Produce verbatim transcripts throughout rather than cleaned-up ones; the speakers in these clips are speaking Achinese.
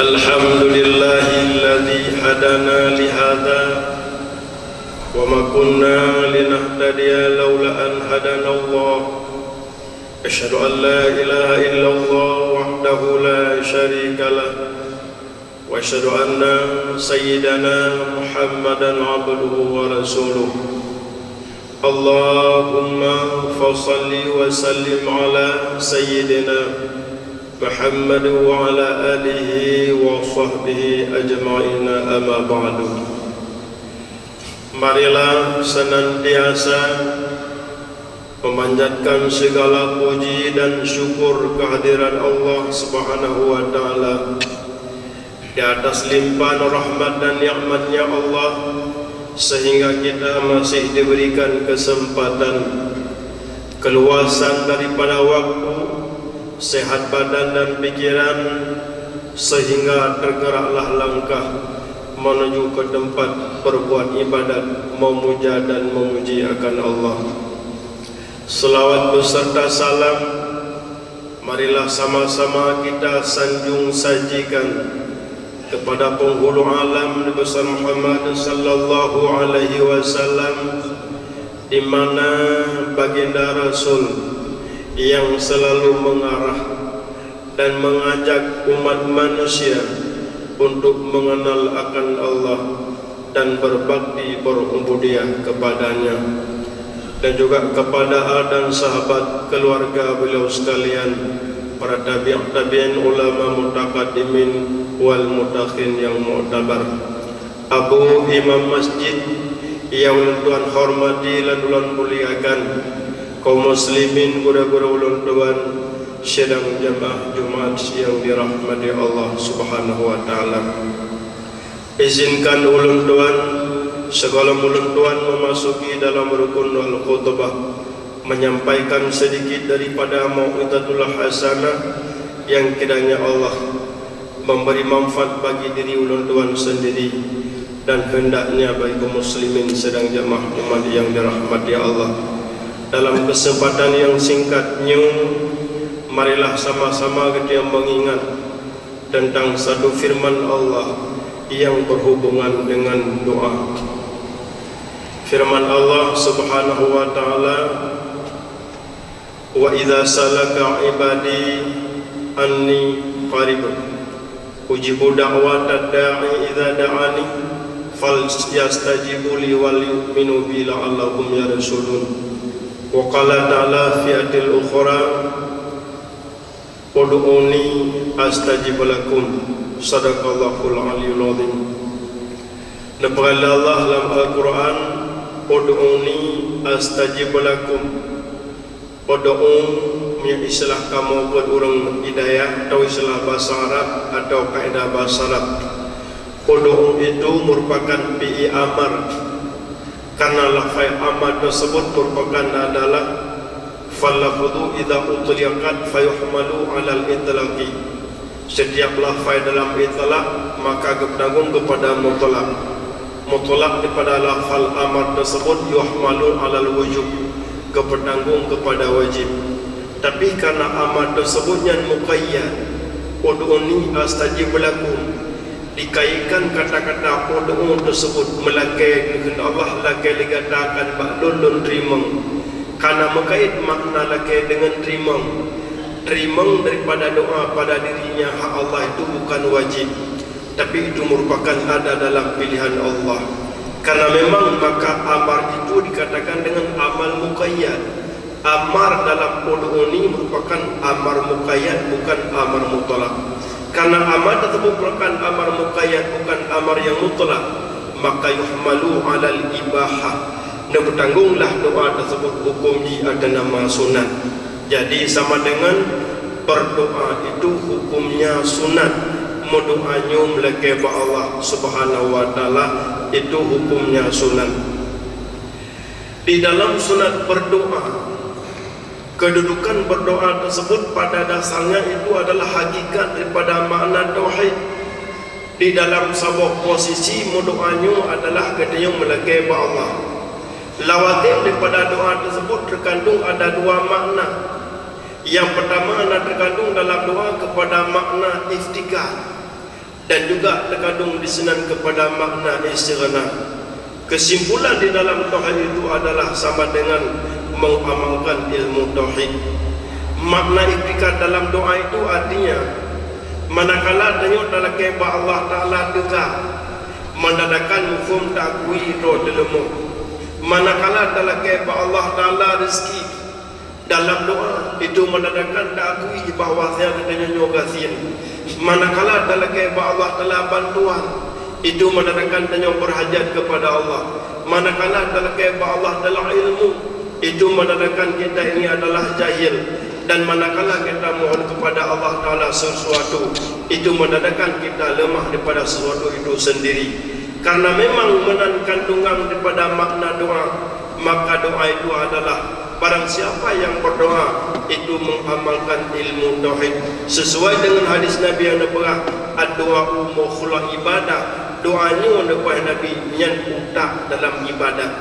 الحمد لله الذي هدانا لهذا وما كنا لنهتدي لولا أن هدانا الله. أشهد أن لا إله إلا الله وحده لا شريك له، وأشهد أن سيدنا محمدا عبده ورسوله. اللهم فصل وسلم على سيدنا محمد وعلى آله وصحبه أجمعين، أما بعد. Marilah senantiasa memanjatkan segala puji dan syukur kehadirat Allah Subhanahu wa Ta'ala, di atas limpahan rahmat dan nikmat-Nya Allah, sehingga kita masih diberikan kesempatan, keluasan daripada waktu, sehat badan dan pikiran, sehingga tergeraklah langkah menuju ke tempat berbuat ibadat, memuja dan memuji akan Allah. Selawat beserta salam marilah sama-sama kita sanjung sajikan kepada penghulu alam Nabi besar Muhammad sallallahu alaihi wasallam, di mana baginda Rasul yang selalu mengarah dan mengajak umat manusia untuk mengenal akan Allah dan berbakti berubudiyah kepada-Nya, dan juga kepada al dan sahabat, keluarga beliau sekalian, para tabi' tabi'in, ulama mutaqaddimin wal mutaakhirin yang muktabar. Abu Imam Masjid yang ulôn tuan hormati dan ulôn muliakan, kaum muslimin, guru-guru ulôn tuan, sidang jamaah Jumat yang dirahmati Allah Subhanahu wa Ta'ala. Izinkan ulôn tuan, sebelum ulôn tuan memasuki dalam rukun al-khutbah, menyampaikan sedikit daripada mau'izatul hasanah yang kiranya Allah memberi manfaat bagi diri ulôn tuan sendiri dan hendaknya bagi kaum muslimin sidang jamaah umat yang dirahmati Allah. Dalam kesempatan yang singkat nyoe, marilah sama-sama kita mengingat tentang satu firman Allah yang berhubungan dengan doa. Firman Allah Subhanahu wa Ta'ala, "Wa idza salaka ibadi anni qarib, ujibu da'watad da'i idza da'ani, falyastajibu li wal yu'minu bi la'allahum yarshudun." Wa qala ta'ala fi ayatil ukhra, "Ud'uni astajib lakum." Sadaqallahul aliyul azim. Neupeugah lé Allah lam Al-Qur'an, "Ud'uni astajib lakum." Ud'u, meunyoe istilah kamoe buet ureuëng hidayah atau istilah basa Arab atau kaedah basa Arab. Ud'u itu merupakan fi'il amar. Karena lafai amar tersebut merupakan adalah fal lafzu idza utlaqat fayuhmalu 'alal itlaqi. Setiap lafai dalam itlaq maka geupeutanggung kepada mutlak. Mutlak daripada lafal amar tersebut yuhmalu 'alal wujub, geupeutanggung kepada wajib. Tapi karena amar tersebut nyan muqayyad, "Ud'uni astajib lakum," dikaitkan kata-kata ud'u tersebut meulakée keuheundak Allah, lakée lé gata akan bak lôn, lôn teurimong. Kana meukait makna lakée deungon teurimong. Teurimong daripada doa pada dirinya hak Allah itu bukan wajib, tapi itu merupakan ada dalam pilihan Allah. Karena memang maka amar itu dikatakan dengan amar muqayyad. Amar dalam ud'uni merupakan amar muqayyad, bukan amar mutlak. Karena amar tersebut merupakan amar muqayyad, bukan amar yang mutlak, maka yuhmalu 'alal ibahah. Neupeutanggonglah doa tersebut hukum jih ateueh nama sunat. Jadi sama dengan berdoa itu hukumnya sunat. Meudoa nyoe meulakée bak Allah Subhanahu wa Ta'ala itu hukumnya sunat. Di dalam sunat berdoa, kedudukan berdoa tersebut pada dasarnya itu adalah hakikat daripada makna tauhid. Di dalam saboh posisi meudoa nyoe adalah geutanyoe meulakée bak Allah. Lawazim daripada doa tersebut terkandung ada dua makna. Yang pertama na terkandung dalam doa kepada makna iftiqar. dan juga terkandung di sinan kepada makna istighna. Kesimpulan di dalam tauhid itu adalah sama dengan mengamalkan ilmu tauhid. Makna iktikad dalam doa itu artinya, manakala tanyoe talakée bak Allah Taala teuka, mandadakan muphom taakui droe teuleumah. Manakala talakée bak Allah Taala rezeki, dalam doa, itu mandadakan taakui bahwa geutanyoe nyoe gasien. Manakala talakée bak Allah Taala bantuan, itu mandadakan tanyoe berhajat kepada Allah. Manakala talakée bak Allah Taala ilmu, itu mandadakan kita ini adalah jahil. Dan manakala kita mohon kepada Allah Taala sesuatu, itu mandadakan kita lemah daripada sesuatu itu sendiri. Karena memang meunan kandungan daripada makna doa, maka doa itu adalah barang siapa yang berdoa itu mengamalkan ilmu tauhid. Sesuai dengan hadis Nabi yang neupeugah, "Ad-du'a'u mukhul ibadah." Doa nyoe neupeugah Nabi nyan utak dalam ibadat.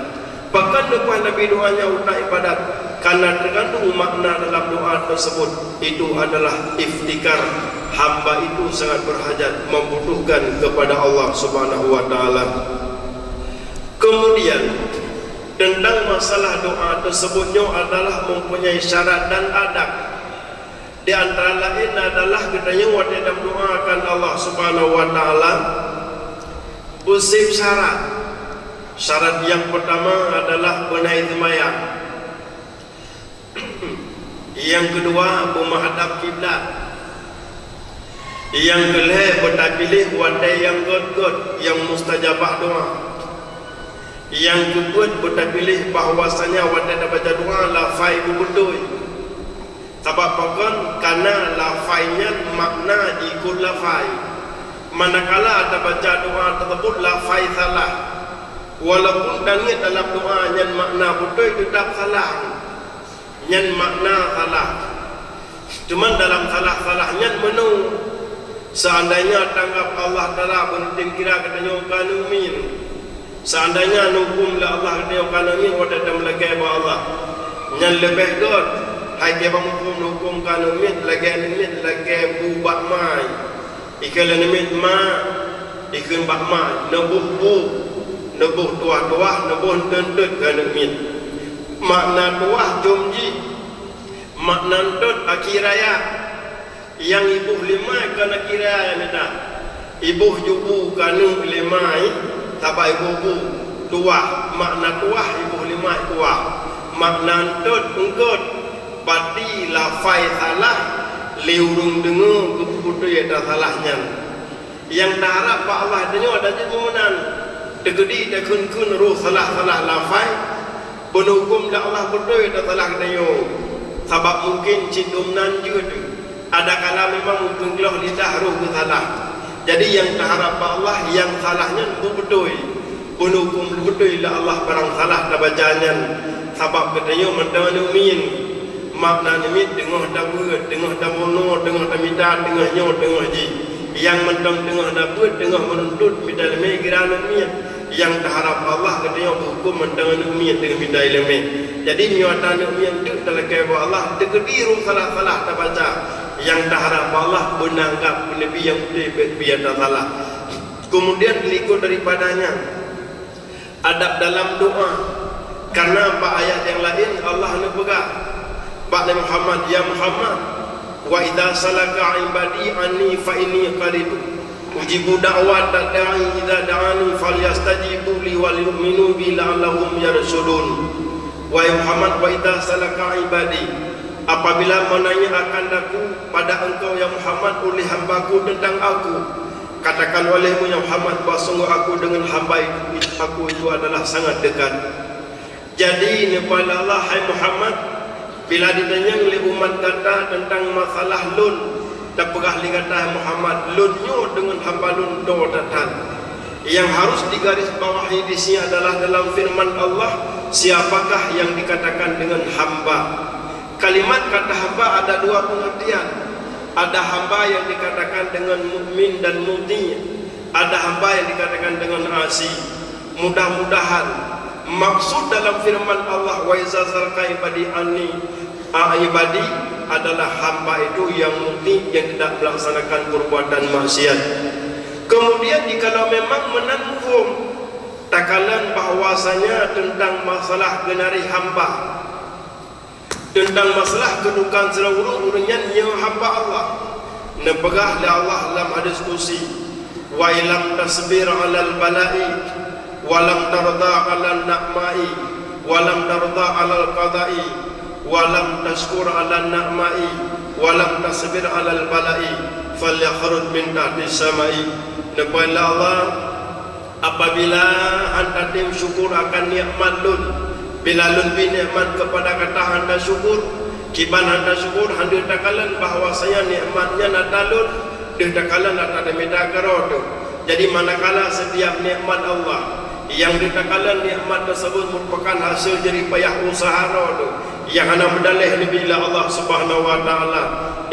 Pakon neupeugah Nabi doa nyan utak ibadat? Karena terkandung makna dalam doa tersebut itu adalah iftikar. Hamba itu sangat berhajat, membutuhkan kepada Allah Subhanahu wa Taala. Kemudian, tentang masalah doa tersebut nyoe adalah mempunyai syarat dan adab. Di antara lain adalah geutanyoe watée tameudoakan Allah Subhanahu wa Taala, beuseb syarat. Syarat yang pertama adalah beunai seumayang. Nyang keudua, beumeuhadab kiblat. Nyang keulhée, beutapiléh watée nyang gét-gét, nyang mustajabah doa. Nyang keupeuet, beutapiléh bahwasanya watée tabaca doa, lafai beubeutôi. Sabab pakon? Karena lafai nyan makna jiikot lafai. Manakala tabaca doa teusebut lafai salah, walaupun tangiet dalam doa nyan makna beutôi, teutab salah. Nyan makna salah. Cuman dalam salah-salah nyan meunoe, seandainya tanggab Allah Taala beuneutem kira geutanyoe ka neumin, seandainya neuhuköm lé Allah geutanyoe ka neumin watée tameulakée bak Allah, nyan leubeh gét. Hai kiban muphom neuhuköm ka neumin, lagée neumin lagée bu bak mai. Ikheun lé neumiet ma, ikheun bak ma, neuboh bu, neuboh tuwah-tuwah, neuboh eunteut-eunteut keu aneuk miet. Makna tuwah jom jih, makna eunteut akhé raya. Nyang iboh lé ma kon akhé raya mita. Iboh ju bu keu aneuk lé ma, sabab iboh bu tuwah, makna tuwah iboh lé ma tuwah. Makna eunteut eungkot, pati lafai salah, lé ureuëng deungoe geupeubeutôi ata salah nyan. Nyang taharab bak Allah tanyoe adalah jeuet meunan, teukeudi takheun-kheun roh salah-salah lafai, beuneuhuköm lé Allah beutôi ata salah tanyoe, sabab mungken cit dum nan jeuet. Adakala memang mungken gleh lidah roh geusalah. Jadi nyang taharab bak Allah nyang salah nyan beubeutôi. Beuneuhuköm beutôi lé Allah barang salah tabaca nyan, sabab geutanyoe mantong aneuk miet. Makna aneuk miet teungoh tabeuet, teungoh tabunoe, teungoh tamita, teungoh nyoe, teungoh jih. Nyang mantong teungoh tabeuet, teungoh meununtut mita iéleumé kira aneuk miet. Nyang taharab Allah geutanyoe beuhuköm mantong aneuk miet teungoh mita iéleumé. Jadi meunyoe ata aneuk miet teuk talakée bak Allah, teukeudi roh salah-salah tabaca, nyang taharab bak Allah beunanggab peuneubiyang udeb bak pih ata salah. Kemudian, likot daripada nyan, adab dalam doa. Karena bak ayat nyang laén Allah neupeugah bak Nabi Muhammad, "Ya Muhammad, wa idza salaka ibadi anni fa inni qarib. Ujibu da'wata da'i idza da'ani falyastajibu li wal yu'minu bi la'allahum yarsyudun." Wahai Muhammad, wa idza salaka ibadi, apabila meunanya akan daku pada engkau, ya Muhammad, oleh hamba-Ku tentang Aku, katakan olehmu, ya Muhammad, bahwa sungguh Aku dengan hamba itu, Aku itu adalah sangat dekat. Jadi, neupeugah lé Allah, hai Muhammad, bila ditanyong lé umat gata tentang masalah Lôn, tapeugah lé gata, hai Muhammad, Lôn nyoe deungon hamba Lôn toe that-that. Nyang harus digarisbawahi di sini adalah dalam firman Allah, siapakah yang dikatakan dengan hamba. Kalimat kata hamba ada dua pengertian. Ada hamba yang dikatakan dengan mukmin dan muti, ada hamba yang dikatakan dengan asi. Mudah-mudahan maksud dalam firman Allah, "Wa iza salaka ibadi anni", a, ibadi adalah hamba itu yang muti, yang tidak melaksanakan perbuatan maksiat. Kemudian, jikalau memang meunan muphom, takalon bahwasanya teuntang masalah geunari hamba, teuntang masalah keudukan sidroe ureuëng, ureuëng nyan nyoe hamba Allah. Neupeugah lé Allah lam hadis qudsi, "Wa illam tasbir 'alal bala'i, wa lam tarda 'alan na'ma'i, wa lam tarda 'alal qada'i, wa lam tashkur 'alan na'ma'i, wa lam tasbir 'alal bala'i, falyakhruj min tahtis sama'i." Neupeugah lé Allah, "Apabila hana tatem syukur akan nikmat Lôn, bila Lôn bri nikmat keupada gata hana tasyukur, kiban hana tasyukur, hana takalon bahwasanya nikmat nyan atra Lôn, deuh takalon atra tamita keudroe teuh." Jadi, manakala setiap nikmat Allah nyang deuh takalon nikmat tersebut merupakan hasil jerih payah usaha droe teuh nyang hana meudaléh neubri lé Allah Subhanahu wa Ta'ala,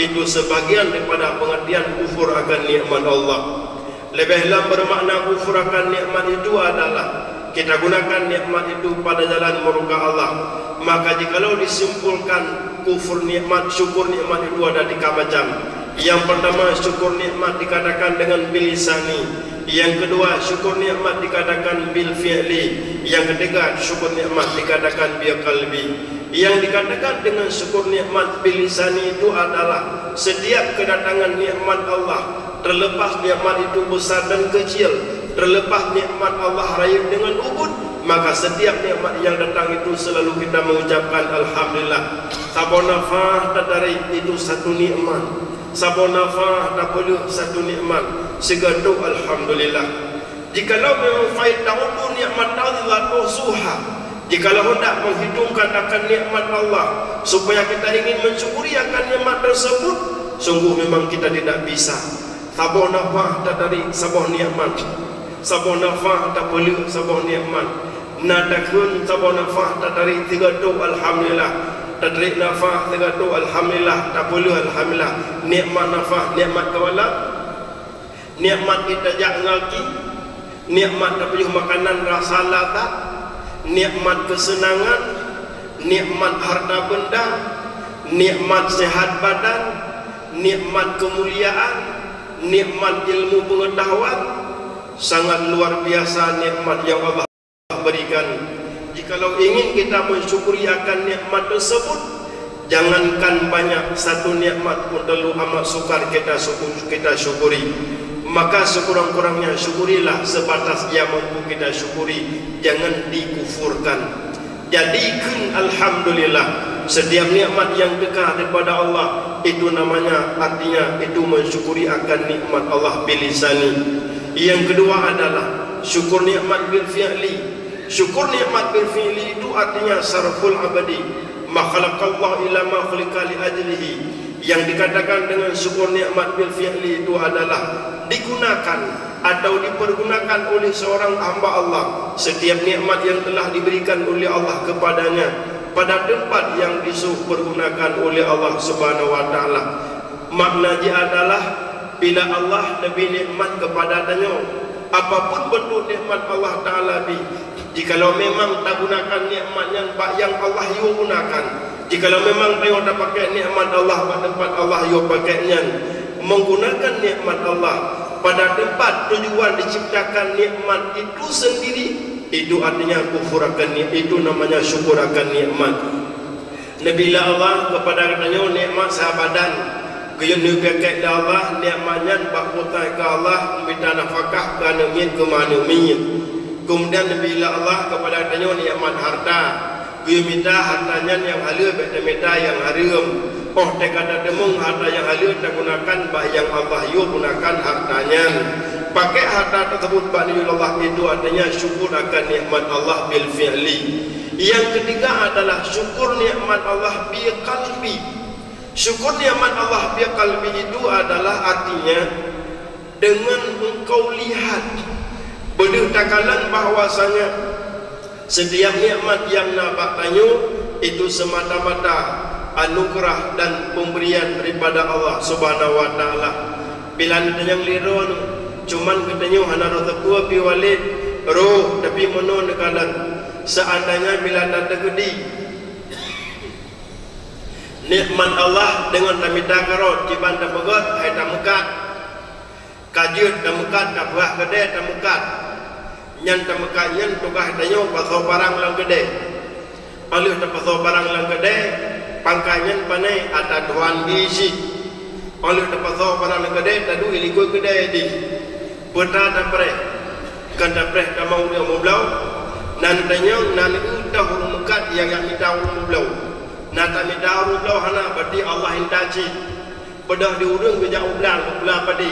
itu sebagian daripada pengertian kufur akan nikmat Allah. Leubeh lom, bermakna kufur akan nikmat itu adalah kita gunakan nikmat itu pada jalan murka Allah. Maka, jikalau disimpulkan kufur nikmat, syukur nikmat itu ada tiga macam. Yang pertama, syukur nikmat dikatakan dengan bil lisani. Yang kedua, syukur nikmat dikatakan bil fi'li. Yang ketiga, syukur nikmat dikatakan bil qalbi. Yang dikatakan dengan syukur nikmat bil lisani itu adalah setiap kedatangan nikmat Allah, terlepas nikmat itu besar dan kecil, terlepas nikmat Allah rayeuk dengan ubit, maka setiap nikmat yang datang itu selalu kita mengucapkan alhamdulillah. Saboh nafah tatarék itu satu nikmat, saboh nafah tapeuleueh satu nikmat, sigoe trok alhamdulillah. Jikalau memang fa in ta'uddu ni'matallahi la tuhsuha, jikalau hendak menghitungkan akan nikmat Allah supaya kita ingin mensyukuri akan nikmat tersebut, sungguh memang kita tidak bisa. Saboh nafah tatarék saboh nikmat, saboh nafah tapeuleueh saboh nikmat. Na takheun saboh nafah tatarék sigoe trok alhamdulillah, tatarék nafah sigoe trok alhamdulillah, tapeuleueh alhamdulillah. Nikmat nafah, nikmat keubalak, nikmat itajak ngon gaki, nikmat tapajoh makanan rasa lazat, nikmat keuseunangan, nikmat harta benda, nikmat sehat badan, nikmat keumuliaan, nikmat ilmu pengetahuan, sangat luar biasa nikmat yang Allah berikan. Jikalau ingin kita mensyukuri akan nikmat tersebut, jangankan banyak, satu nikmat pun terlalu amat sukar kita syukur, kita syukuri. Maka sekurang-kurangnya syukurilah sebatas yang mampu kita syukuri, jangan dikufurkan. Jadi kheun alhamdulillah, setiap nikmat yang teuka daripada Allah, itu namanya, artinya itu mensyukuri akan nikmat Allah bil lisani. Yang kedua adalah syukur nikmat bil fi'li. Syukur nikmat bil fi'li itu artinya sarful abdi ma khalaqallahu illa ma khuliqa li ajlihi. Yang dikatakan dengan syukur nikmat bil fi'li itu adalah digunakan atau dipergunakan oleh seorang hamba Allah setiap nikmat yang telah diberikan oleh Allah kepadanya pada tempat yang disuruh pergunakan oleh Allah Subhanahu wa Ta'ala. Makna jih adalah, bila Allah neubri nikmat keupada tanyoe, apapun beuntuk nikmat Allah Ta'ala bri, jikalau memang tagunakan nikmat nyan bak nyang Allah yue gunakan, jikalau memang tanyoe tapakék nikmat Allah bak teumpat Allah yue pakék nyan, menggunakan nikmat Allah pada tempat tujuan diciptakan nikmat itu sendiri, itu artinya kufur akan ni-, itu namanya syukur akan nikmat. Neubri lé Allah keupada geutanyoe nikmat seuhat badan. Geuyue neupakék lé Allah nikmat nyan bak peue teuka Allah, mita nafakah keu aneuk miet, keu ma aneuk miet. Keumudian neubri lé Allah keupada geutanyoe nikmat harta. Geuyue mita harta nyan nyang haleue, bék neumita nyang hareuem. Óh teuka tateumeung harta nyang haleue, tagunakan bak nyang Allah yue gunakan harta nyan. Pakék harta teusebut bak neujue lé Allah, itu artinya syukur akan nikmat Allah bil fi'li. Yang ketiga adalah syukur nikmat Allah bi qalbi. Syukur nikmat Allah bi qalbi itu adalah artinya dengan engkau lihat, beudeuh takalon bahwasanya setiap nikmat nyang na bak tanyoe itu semata-mata anugerah dan pemberian daripada Allah Subhanahu wa Ta'ala. Bila neutanyong lé droeneuh, cuman geutanyoe hana rhoh teupeue pi Walid, rhoh, tapi meunoe neukalon, seandainya bila tateukeudi nikmat Allah deungon tamita keurot, kiban tapeugöt, hai tameukat. Ka jeuet tameukat, ka peuhah keudè tameukat. Nyan tameukat nyan tugaih tanyoe pasoe barang lam keudè. Óh lheueh tapasoe barang lam keudè, pangkai nyan pané ata tuan bi cit. Óh lheueh tapasoe barang lam keudè, taduek likot keudè dih. Peue ta tapreh? Kan tapreh tamong ureuëng mubloe. Na neutanyong, na neueu toh ureuëng meukat nyang jak mita ureuëng mubloe. Na tamita ureuëng mubloe hana, berarti Allah intat cit. Beudôh di ureuëng geujak u blang geupula padé.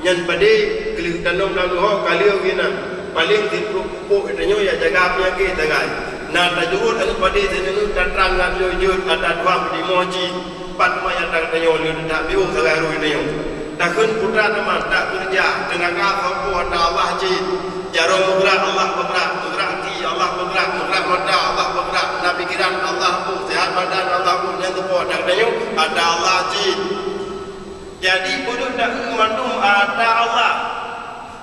Nyan padé keu lheueh tanom lam leuho ka lheueh geuh na. Paleng siploh pupuk geutanyoe nyang jaga peunyakét sagai. Na tajurot aneuk padé sineungeue tatrang ngon lheueh jeuet ata tuha meutimoh cit. Pat teuma nyang ata geutanyoe lheueh that piôh sagai roh geutanyoe. Takheun putra teuma takeureuja, teunaga saboh ata Allah cit. Jaroe meugrak Allah peugrak, meugrak até Allah peugrak, meugrak mata Allah peugrak, na pikiran Allah boh, seuhat badan Allah boh, nyan teupeue ata geutanyoe ata Allah cit. Jadi, beudôh taeu mandum ata Allah.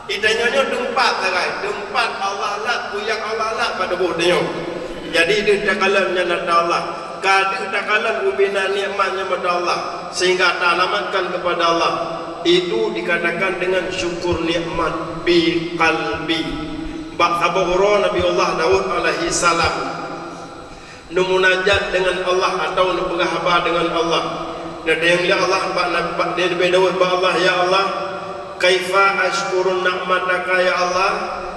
Geutanyoe nyoe teumpat sagai, teumpat Allah lat, kuyang Allah lat bak tuboh tanyoe. Jadi, deuh takalon nyan ata Allah. Ka deuh takalon ubena nikmat nyang ata Allah, sehingga taalamatkan kepada Allah. Itu dikatakan dengan syukur nikmat bi qalbi. Bak saboh uroe Nabi Allah Daud alaihi salam neumunajat deungon Allah atau neupeugah haba deungon Allah. Neutanyong lé Allah bak Nabi, bak Nabi Daud bak Allah, "Ya Allah, kaifa asyukuru ni'mataka ya Allah?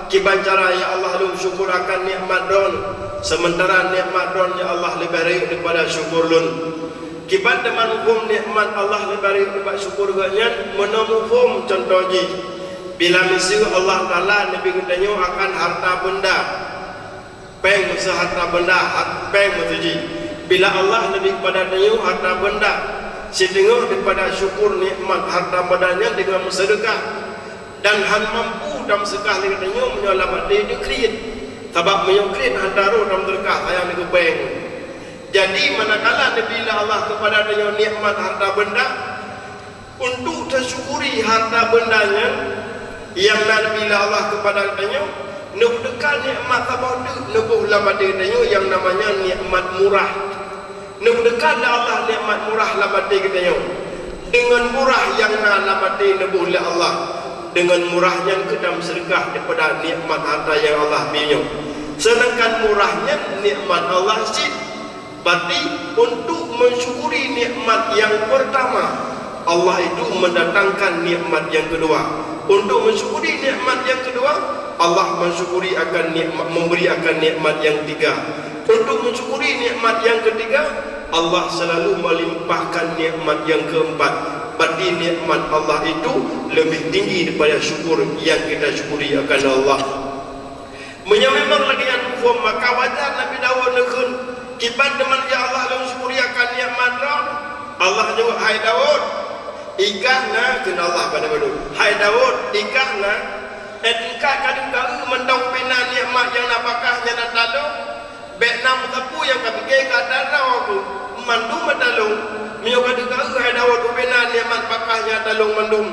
Kiban cara ya Allah lôn syukur akan nikmat Droen, sementara nikmat Droen ya Allah leubeh rayeuk daripada syukur lôn?" Kiban teuma muphom nikmat Allah leubeh rayeuk daripada syukur geuh nyan, meunoe muphom cuntoh jih. Bila miseue Allah Taala neubri geutanyoe akan harta beunda, péng meuseue harta beunda, hat-, péng meuseue jih. Bila Allah neubri keupada tanyoe harta beunda, siteungoh daripada syukur nikmat harta beunda nyan deungon meuseudeukah. Dan hana mampu tameuseudeukah lé geutanyoe meunyoe lam até teuh kriet. Sabab meunyoe kriet hana roh tameuseudeukah, sayang nibak péng. Jadi, manakala neubri lé Allah keupada tanyoe nikmat harta beunda, untuk teusyukuri harta beunda nyan nyang na neubri lé Allah keupada geutanyoe, neupeuteuka nikmat saboh teuk neuboh lam até geutanyoe nyang namanya nikmat murah. Neupeuteuka lé Allah nikmat murah lam até geutanyoe. Deungon murah nyang na lam até neuboh lé Allah, deungon murah nyan kheueh tameuseudeukah daripada nikmat harta nyang Allah bri nyoe. Seudangkan murah nyan nikmat Allah cit. Berarti, untuk mensyukuri nikmat yang pertama, Allah itu mendatangkan nikmat yang kedua. Untuk mensyukuri nikmat yang kedua, Allah mensyukuri akan nikmat, memberi akan nikmat yang ketiga. Untuk mensyukuri nikmat yang ketiga, Allah selalu melimpahkan nikmat yang keempat. Berarti nikmat Allah itu lebih tinggi daripada syukur yang kita syukuri akan Allah. Meunyoe memang lagée nyan huköm, maka wajar Nabi Daud neukheun, "Kiban teuma ya Allah lôn syukuri akan nikmat Droen?" Allah jaweueb, "Hai Daud, i kah na," kheun Allah bak Nabi Daud, "Hai Daud, i kah na, eh, tingkat ka deuh ka eu mantong ubena nikmat nyang na bak kah nyang na ata lôn? Bék na meusapeue nyang ka pike keu ata droe kheueh, mandum ata lôn. Meunyoe ka deuh ka eu, hai Daud, ubena nikmat bak kah nyang ata lôn mandum,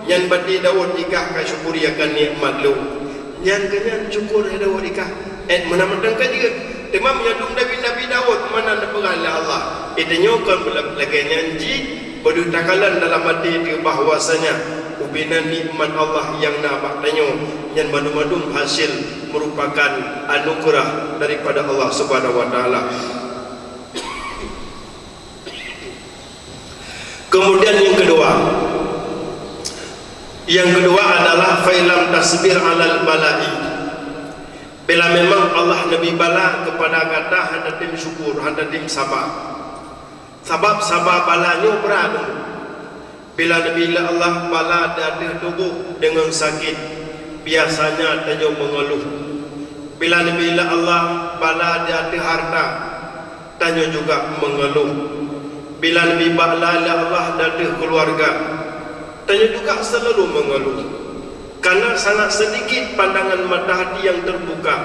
nyan berarti Daud i kah ka syukuri akan nikmat lôn." Nyan keuh nyan syukur hai Daud i kah. Eh, meunan mantong ka jeuet. Teuma meunyoe dum Nabi, Nabi Daud meunan neupeugah lé Allah. Geutanyoe kon lagée nyan jih, beudôh takalon dalam até teuh bahwasanya ubena nikmat Allah nyang na bak tanyoe, nyan mandum-mandum hasil merupakan anugerah daripada Allah Subhanahu wa Taala. Kemudian yang kedua, yang kedua adalah fa'ilam tasbir alal bala'i. Bila memang Allah neubri bala keupada gata hana tem syukur, hana tem saba. Sabab saba bala nyoe brat. Bila neubri lé Allah bala di ateueh tuboh deungon sakét, biasanya tanyoe meungeuluh. Bila neubri lé Allah bala di ateueh hareuta, tanyoe juga meungeuluh. Bila neubri bala lé Allah di ateueh keuluwarga, tanyoe juga seulalu meungeuluh. Karena sangat sedikit pandangan mata hati yang terbuka,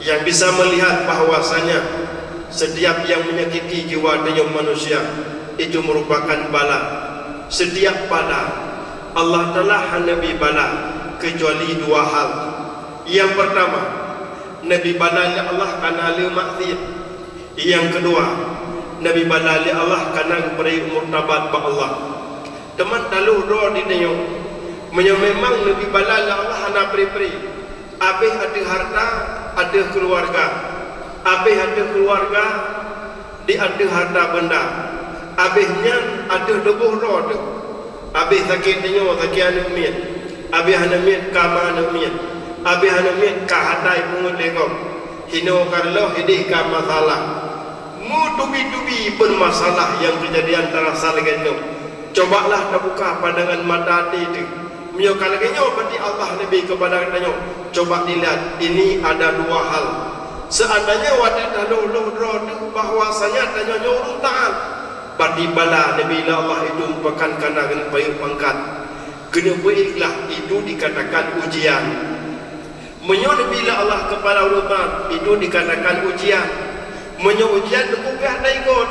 yang bisa melihat bahwasanya setiap yang menyakiti jiwa tanyoe manusia itu merupakan bala. Setiap bala, Allah Taala hana bri bala kecuali dua hal. Yang pertama, neubri bala lé Allah kana le maksiat. Nyang keudua, neubri bala lé Allah kana geupeurayeuk murtabat bak Allah. Teuma taloh droe di tanyoe, Meunyoe memang neubi bala lé Allah hana pri-pri, abéh ateueh hareuta, ateueh keuluwarga, abéh ateueh keuluwarga, di ateueh hareuta beunda, abéh nyan ateueh tuboh droe teuh. Abéh sakét tanyoe, sakét aneuk miet, abéh aneuk miet ka ma aneuk miet, abéh aneuk miet ka hatai peungeuet lé gob, hinoe ka reuloh, idéh ka masalah. Meutubi-tubi peumasalah nyang keujadian tarasa lagée nyoe. Cobalah tabuka pandangan mata até teuh. Meunyoe ka lagée nyoe, berarti Allah neubi keupada geutanyoe. Coba dilihat, ini ada dua hal. Seuandainya watée taloh-loh droe teuh bahwasanya tanyoe nyoe ureuëng taat, berarti bala neubi lé Allah itu merupakan kana geuneuk payeuk pangkat, geuneuk peuikhlaih, itu dikatakan ujian. Meunyoe neubi lé Allah keupada ureuëng taat, itu dikatakan ujian. Meunyoe ujian, teupeugah taikot.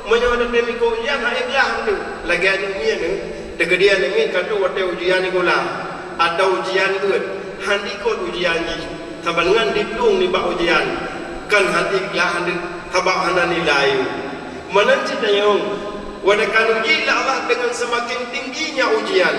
Meunyoe tatem ikot ujian, hana ikhlaih teuh. Lagée aneuk miet, teukeudi aneuk miet ka trok watée ujian sikula, atau ujian beuet, hana ikot ujian jih, saban ngon diplueng nibak ujian, kan hana ikhlaih teuh, sabab hana nilai. Meunan cit tanyoe, watée ka neuji lé Allah deungon seumaken tingginya ujian,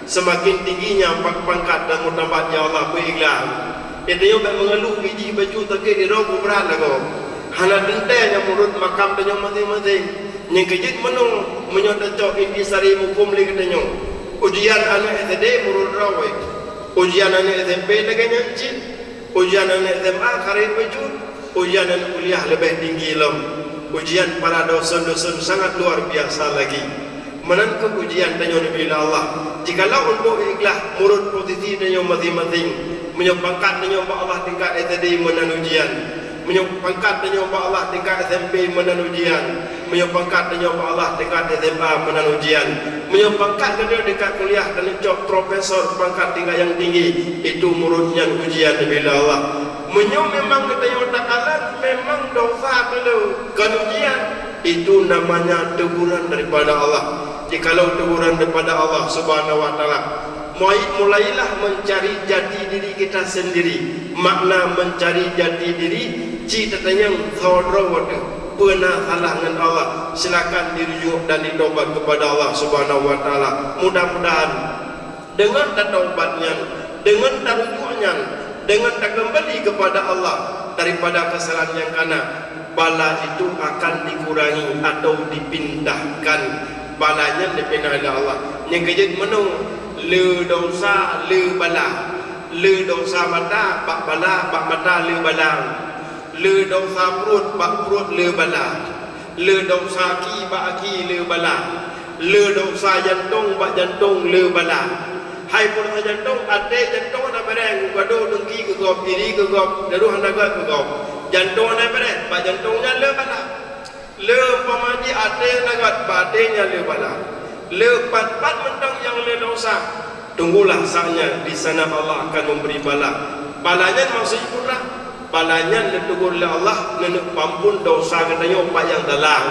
seumaken tingginya pa-, pangkat dan martabat nyang Allah bri lé Allah. Geutanyoe bék meungeuluh bijih bacut sakét, droe brat lagoe. Hana teuntée nyang meunurot makam tanyoe maséng-maséng. Nyang keujeuet meunoe, meunyoe tacok intisari muphom lé geutanyoe, ujian aneuk S D meunurot droe, ujian aneuk S M P lagée nyan cit, ujian aneuk S M A ka rhot bacut, ujian aneuk kuliah leubeh tinggi lom. Ujian para dosen-dosen sangat luar biasa lagi. Meunan kheueh ujian tanyoe neubi lé Allah. Jikalau untuk ikhlaih meunurot posisi tanyoe maséng-maséng, meunyoe pangkat tanyoe bak Allah tingkat S D, meunan ujian. Meunyoe pangkat tanyoe bak Allah tingkat S M P, meunan ujian. Meunyoe pangkat tanyoe bak Allah tingkat S M A, meunan ujian. Meunyoe pangkat geutanyoe tingkat kuliah, tanyoe cok profesor, pangkat tingkat nyang tinggi, itu meunurot nyan ujian neubi lé Allah. Meunyoe memang geutanyoe takalon memang desya teuh kon ujian, itu namanya teguran daripada Allah. Jikalau teguran daripada Allah Subhanahu wa Taala, mulai, mulailah mencari jati diri kita sendiri. Makna mencari jati diri, ci tatanyong saboh droe teuh, peue na salah ngon Allah, silakan dirujuk dan ditobat kepada Allah Subhanahu wa Taala. Mudah-mudahan deungon tataubat nyan, deungon tarujuk nyan, deungon takeumbali keupada Allah daripada keusalahan nyang kana, bala itu akan dikurangi atau dipindahkan. Bala nyan dipindah lé Allah. Nyang keujeuet meunoe, le desya, le bala. Le desya mata bak bala, bak mata le bala. Le desya pruet bak pruet le bala. Le desya aki bak aki le bala. Le desya jantong bak jantong le bala. Hai peue desya jantong, até jantong hana béreh, geugadoh dengki keu gob, iri keu gob, daduh hana gét keu gob. Jantong hana béreh, bak jantong nyan le bala. Le umpama jih até hana gét, bak até nyan le bala. Le pat-pat mantong nyang le desya, tunggulah saatnya, di sana Allah akan memberi bala. Bala nyan maksud jih peue? Bala nyan neutegur lé Allah, neuneuk peuampon desya geutanyoe pat nyang salah.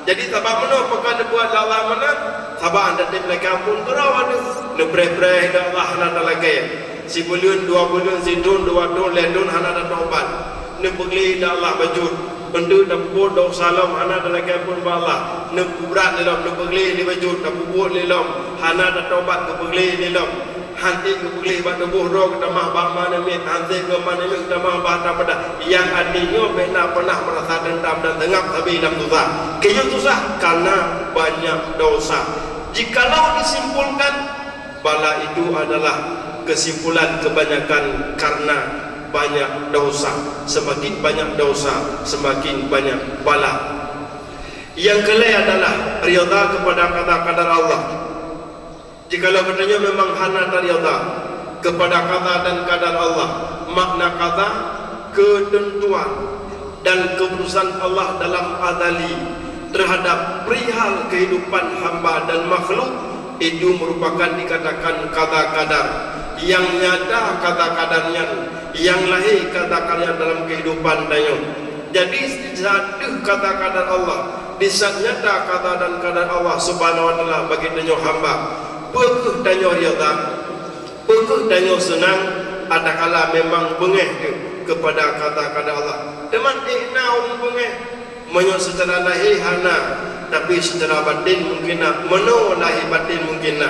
Jadi, sabab meunoe pakon neubuet lé Allah meunan, sabab hana tem lakée ampon keudroe, neupreh-preh lé Allah hana talakée. Sibuleuen, dua buleuen, sithon, dua thon, lhée thon hana tataubat. Neupeugleh lé Allah bacut. Beunteuk tapeubuet desya lom hana talakée ampon bak Allah. Neupeubrat lé lom, neupeugleh lé bacut, tapeubuet lé lom, hana tataubat, geupeugleh lé lom. Hanté geupeugleh bak tuboh droe, geutamah bak ma aneuk miet, hanté keu ma aneuk miet, geutamah bak hareuta banda. Nyang até nyoe bék na peunah meurasa deundam dan seungab sabe lam susah. Keujeuet susah? Kareuna banyak desya. Jikalau disimpulkan, bala itu adalah keusimpulan keubanyakan kareuna banyak desya. Seumaken banyak desya, seumaken banyak bala. Nyang keulhée adalah ridha keupada qada qadar Allah. Jikalau geutanyoe memang hana taridha keupada qada dan qadar Allah, makna qada, keuteuntuan dan keuputusan Allah dalam azali teuhadab perihal keuhidupan hamba dan makhluk, itu meurupakan dikatakan qada qadar. Nyang nyata qada qadar nyan, nyang lahé qada qadar nyan dalam keuhidupan tanyoe. Jadi, di saat deuh qada qadar Allah, di saat nyata qada dan qadar Allah Subhanahu wa Taala bagi tanyoe hamba, peu kheueh tanyoe ridha? Peu kheueh tanyoe seunang? Adakala memang beungéh teuh keupada qada qadar Allah. Teuma éh na ureuëng beungéh, meunyoe seucara lahé hana, tapi seucara baten mungken na. Meunoe lahé baten mungken na.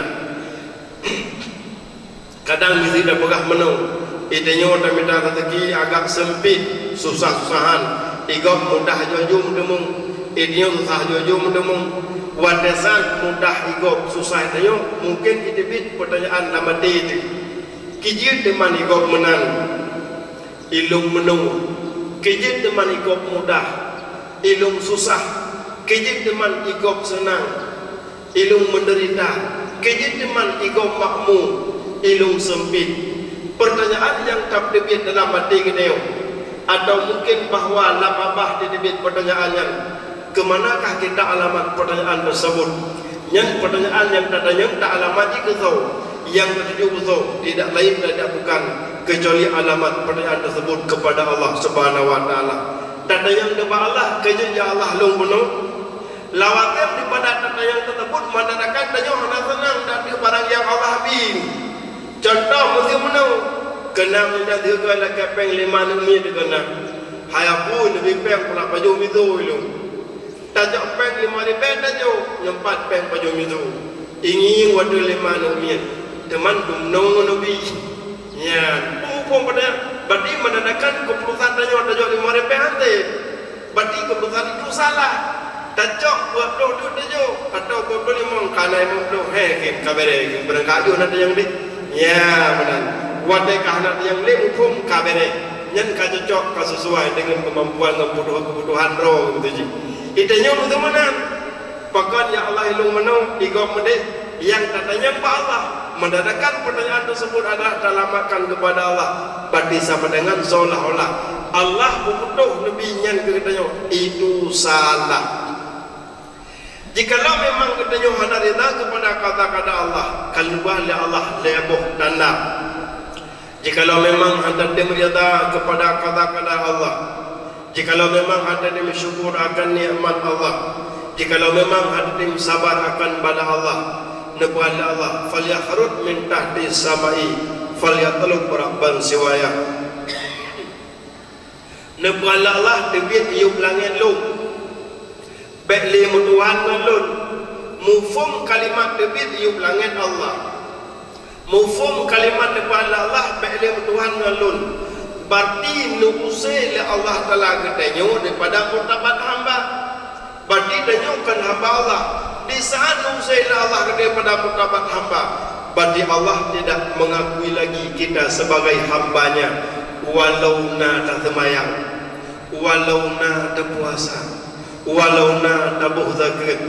Kadang miseue tapeugah meunoe, "Ih, tanyoe tamita raseuki agak seumpit, susah-susahan, i gob mudah jok jeuem teumong, ih, tanyoe susah jok jeuem teumong." Watée san mudah i gob, susah i tanyoe, mungken i teubiet peutanyaan lam até teuh, "Kijeuet diman i gob meunan, i lôn meunoe? Kijeuet diman i gob mudah, i lôn susah? Kijeuet diman i gob seunang, i lôn meudeurita? Kijeuet diman i gob makmu, i lôn seumpit?" Peutanyaan nyang ka teubiet dalam até geutanyoe, atau mungken bahwa lam babah teubiet peutanyaan nyan, keumanakah geutanyoe alamat peutanyaan teuseubut? Nyan peutanyaan nyang tatanyong ta alamat jih keu soe, nyang tatuju keu soe, tidak lain dan tidak bukan kecuali alamat peutanyaan teuseubut keupada Allah Subhanahu wa Taala. Tatanyong keupada Allah, "Kijeuet ya Allah lôn bunoe?" Lawatém daripada tatanyong teuseubut, mandatakan tanyoe hana seunang dan deuh barang nyang Allah bi. Cuntoh, meuseu meunoe, keunam nyan deuh goe lakée péng lima neuk miet keunam. "Hai Abu, neubi péng pula pajoh miseue lôn." Tajok péng lima ribée tajok, nyoe pat péng pajoh miseue. Ingieng watée lima neuk miet, teuma dumnoe neubi. Nyan, peue muphom pada, berarti mandatakan keputusan tanyoe tajok lima ribée hanté. Berarti keputusan itu salah. Tacok dua ploh dua tajok, atau dua ploh limong, kana limong ploh, he, khem, ka bereh, khem, barangkajoh na tanyong deh. Ya, meunan. Watée ka hana tanyong lé muphom ka bereh. Nyan ka cocok, ka sesuai deungon keumampuan ngon keubutuhan droe gitu jih. Ih, tanyoe beutôi meunan. Pakon ya Allah i lôn meunoe, i gob meudeh, nyang tatanyong bak Allah. Mandatakan peutanyaan teuseubut adalah talamatkan keupada Allah. Berarti sama dengan seolah-olah Allah peuputôh neubi nyan keu geutanyoe. Itu salah. Jikalau memang geutanyoe hana rida keupada kada-kada Allah, ka leubah lé Allah lhée boh tanda. Jikalau memang hana tatem rida keupada kada-kada Allah, jikalau memang hana tatem syukur akan nikmat Allah, jikalau memang hana tatem sabar akan bala Allah, neupeugah lé Allah, "Falyahrud min tahti samai, falyatlub rabban siwaya." Neupeugah lé Allah, "Teubiet yup langét lôn, bék lé meutuhan ngon lôn." Muphom kalimat teubiet yup langét Allah. Muphom kalimat neupeugah lé Allah, "Bék lé meutuhan ngon lôn." Berarti neuusé lé Allah Taala geutanyoe daripada murtabat hamba. Berarti tanyoe kon hamba Allah. Di saat neuusé lé Allah daripada murtabat hamba, berarti Allah tidak mengakui lagi kita sebagai hamba-Nya, walau na taseumayang, walau na tapuasa, walau na taboh zakeuet,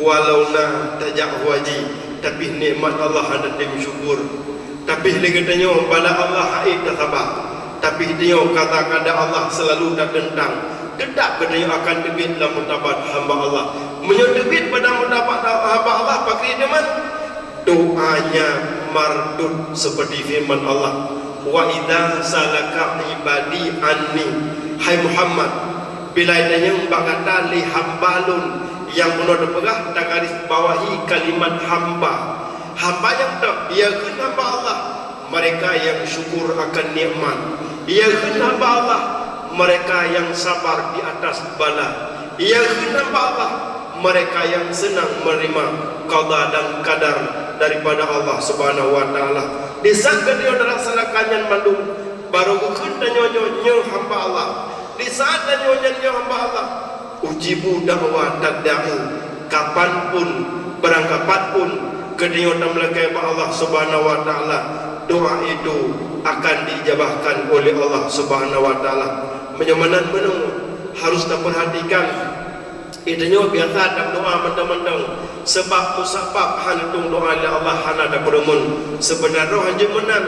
walau na tajak haji, tapi nikmat Allah hana tatem syukur. Tapi lé geutanyoe bala Allah hana tasaba. Tapi tanyoe kada-kada Allah selalu tateuntang. Teutap geutanyoe akan teubiet lam murtabat hamba Allah. Meunyoe teubiet pada murtabat hamba Allah, pakri teuma doanya mardud seperti firman Allah, "Wa idza salaka ibadi anni," hai Muhammad, bila tanyong bak gata lé hamba lôn, nyang bunoe teupeugah tagaris bawahi kalimat hamba. Hamba nyang teuh, ia kheun hamba Allah, mereka yang syukur akan nikmat. Ia kheun hamba Allah, mereka yang sabar di atas bala. Ia kheun hamba Allah, mereka yang senang menerima qada dan qadar daripada Allah Subhanahu wa Taala. Di saat geutanyoe talaksanakan nyan mandum, baru geukheun tanyoe nyoe, nyoe hamba Allah. Di saat tanyoe nyan nyoe hamba Allah, "Ujibu da'watad da'i." Kapan pun, barang kapan pun geutanyoe tameulakée bak Allah Subhanahu wa Taala, doa itu akan diijabahkan oleh Allah Subhanahu wa Taala. Meunyoe meunan meunoe harus tapeurhatikan. Geutanyoe biasa tameudoa mantong-mantong, sabab musabab hana tueng doa lé Allah hana tapeureumeun. Seubeuna roh jeuet meunan,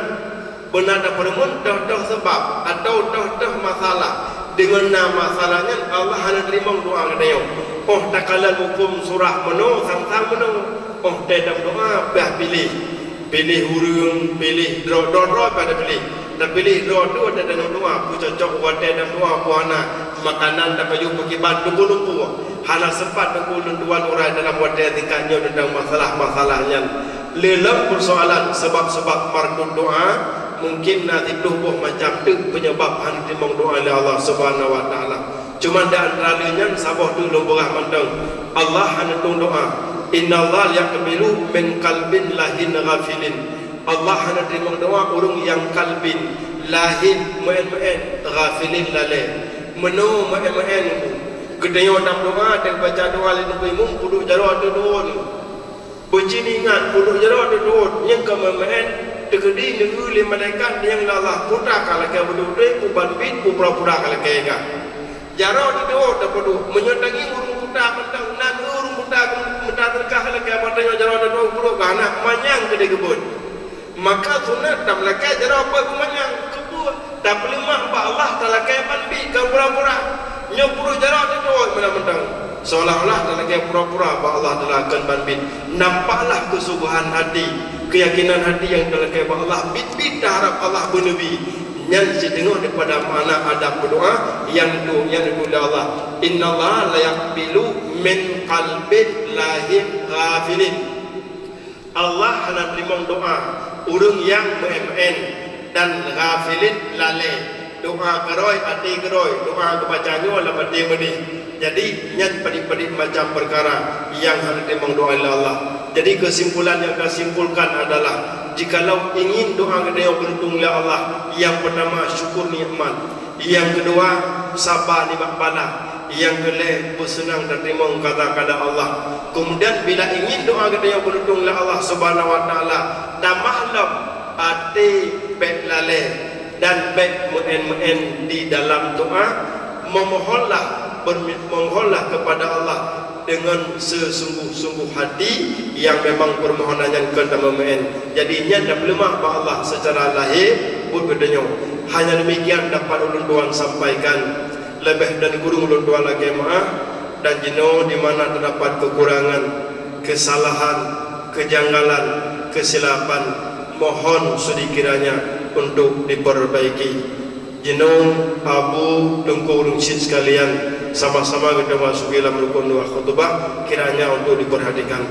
beuna tapeureumeun toh-toh sabab atau toh-toh masalah. Deungon na masalah nyan Allah hana teurimong doa geutanyoe. Óh takalon muphom surah meunoe, sang-sang meunoe. Óh tée tameudoa, bah piléh. Piléh ureuëng, piléh droe, droe-droe pada piléh. Tapiléh droe tu watée tanyoe doa, peue cocok watée tameudoa, peue hana. Makanan tapajoh peukiban tuku-tuku. Hana sempat tuku lôn tuan urai dalam watée tingkat nyoe teuntang masalah-masalah nyan. Lé lom peusoalan sabab-sabab mardud doa, mungken na siploh boh macam teuk peunyeubab hana teurimong doa lé Allah Subhanahu wa Taala. Cuma di antara lé nyan saboh teuk lôn peugah mantong, Allah hana tueng doa. "Innallaha yaqbalu min qalbin lahin ghafilin." Allah hana teurimong doa ureuëng nyang qalbin lahin, meuén-meuén, ghafilin, lalée. Meunoe meuén-meuén, geutanyoe lam doa, teubaca doa lé Teungku Imum, peuduek jaroe teutuot. Beuci ingat, peuduek jaroe teutuot, nyang ka meuén-meuén, teukeudi neueu lé malaikat nyang lé Allah, peue ta ka lakée beutôi-beutôi, peue ban biet, peue pura-pura ka lakée gah. Jaroe teutuot tapeuduek, meunyoe tangieng ureuëng buta mantong, nan ureuëng buta meuta teuka lakée bak tanyoe jaroe teutuot peuduek gah, na manyang keudeh geubeuet. Maka sunat tameulakée jaroe beuet beumanyang, keupeue? Tapeuleumah bak Allah talakée ban biet, kon pura-pura. Nyoe peuduek jaroe teutuot meunan mantong, seolah-olah talakée pura-pura bak Allah Taala kon ban biet. Nampaklah keusungguhan hati, keuyakinan hati nyang talakée bak Allah, biet-biet taharab Allah beuneubi. Nyan siteungoh daripada makna adab meudoá nyang neutuléh, nyang neutuléh lé Allah, "Innallaha la yaqbalu min qalbin lahin ghafilin." Allah hana teurimong doá ureuëng nyang meuén-meuén dan ghafilin, lalée. Doá keurôi, até keurôi, doá geubaca nyoe lam até meudeh. Jadi, nyan padit-padit macam peukara nyang hana teurimong doá lé Allah. Jadi, keusimpulan nyang kasimpulkan adalah, jikalau ingin doá geutanyoe geuneutulông lé Allah, nyang peutama syukur nikmat, nyang keudua saba nibak bala, nyang keulhée peuseunang tateurimong kada-kada Allah. Keumudian, bila ingin doá geutanyoe geuneutulông lé Allah Subhanahu wa Taala, tamah lom até bék lalée dan bék meuén-meuén di dalam doá, meumohonlah, bermi-, meumohonlah keupada Allah deungon seusungguh-sungguh hati nyang memang peumohonan nyan kon tameuén. Jadi, nyan tapeuleumah bak Allah seucara lahé buet geutanyoe. Hanya deumikian dapat ulôn tuan sampaikan. Leubeh dan kureueng ulôn tuan lakée meuáh, dan jinoe di mana teudapat keukurangan, keusalahan, keujanggalan, keusilapan, mohon seudikiranya untuk diperbaiki. Jinoe Abu, Teungku, ureuëng cit sekalian, sama-sama geutanyoe masuki lam rukon dua khutubah, kiranya untuk diperhatikan.